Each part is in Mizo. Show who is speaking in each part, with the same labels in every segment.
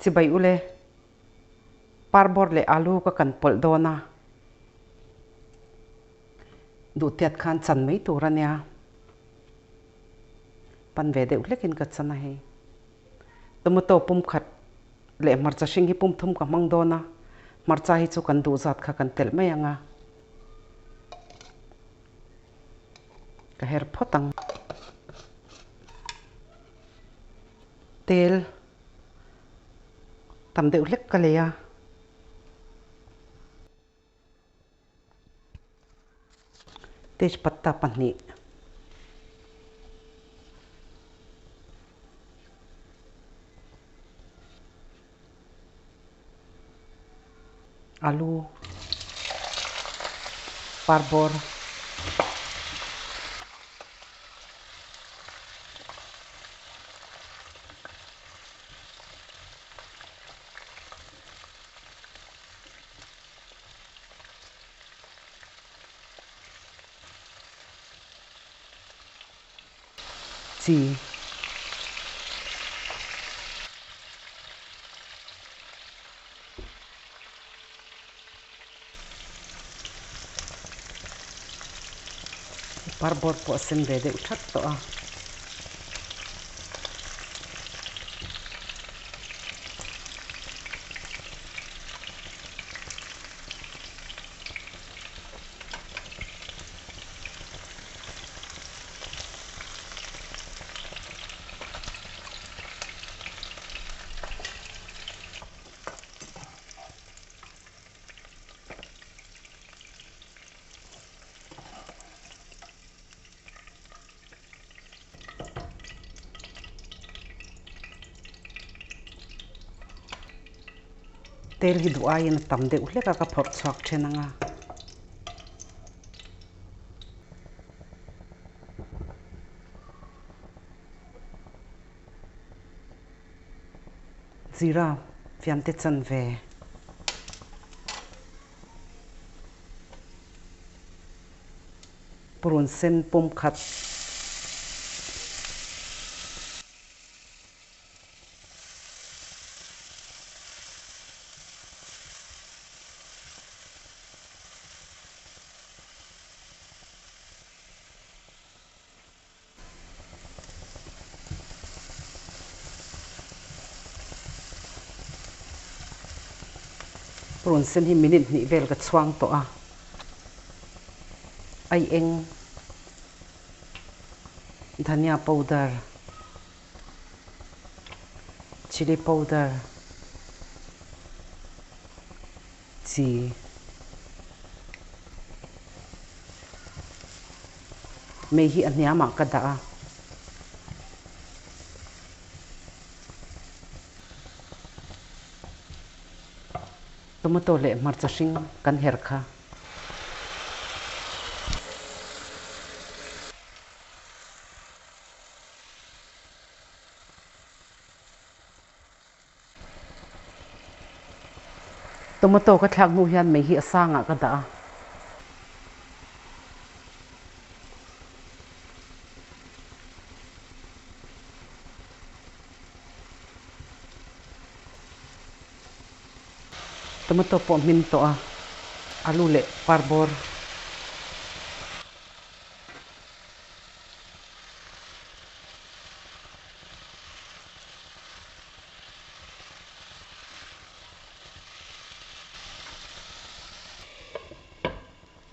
Speaker 1: Chibai ule, parbawr leh alu ka kan pawlh dawn a, duhtiat khan chan mai tur a nia. Pan ve deuh hlekin ka chan a hei. Tomato pum khat leh hmarcha hring hi pum thum ka hmang dawn a, hmarcha hi chu kan duh zat kha kan telh mai ang a. Ka her phawt ang. Tel tam deuh hlek ka lei a. Tejpatta pahnih. Alu. Parbawr. Chi. Parbawr pawh a sen ve deuh that tawh a. Tel hi duh aiin a tam deuh hlek a ka phawrh chhuak then ang a. Zira fiamte chanve. Purun sen pum khat. Purun sen hi minute hnih vel ka chhuang tawh a, ai eng dhania powder, chilli powder, chi. Mei hi a hniamah ka dah a. Tomato leh hmarcha hring kan her kha. Tomato ka thlak hnu hian mei hi a sangah ka dah a. Tomato pawh hmin tawh a, alu leh parbawr.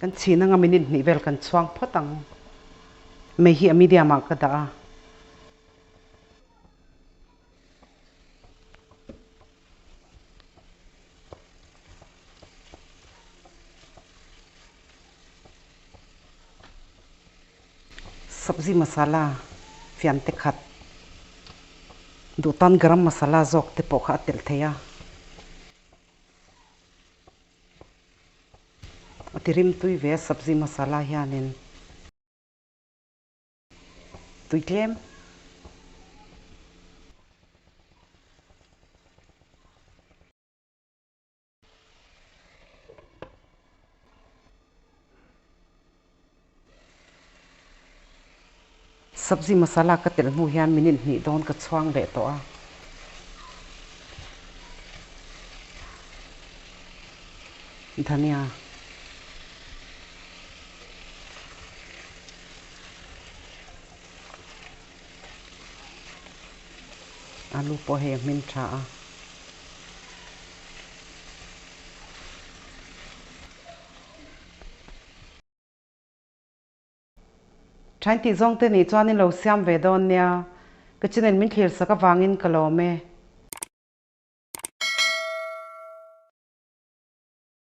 Speaker 1: Kan chhin anga minute hnih vel kan chhuang phawt ang. Mei hi a medium ah ka dah a. Sabzi masala fian te khat duh tan garam masala zawk te pawh kha a telh thei a. A ti rim tui ve a sabzi masala hianin tui tlem. Sabzi masala ka telh hnu hian minute hnih dawn ka chhuang leh tawh a. Dhania. Alu pawh hei a hmin tha a. Thain tih zawng te nih chuan in lo siam ve dawn nia. Ka channel min thlir sak avangin ka lawm e.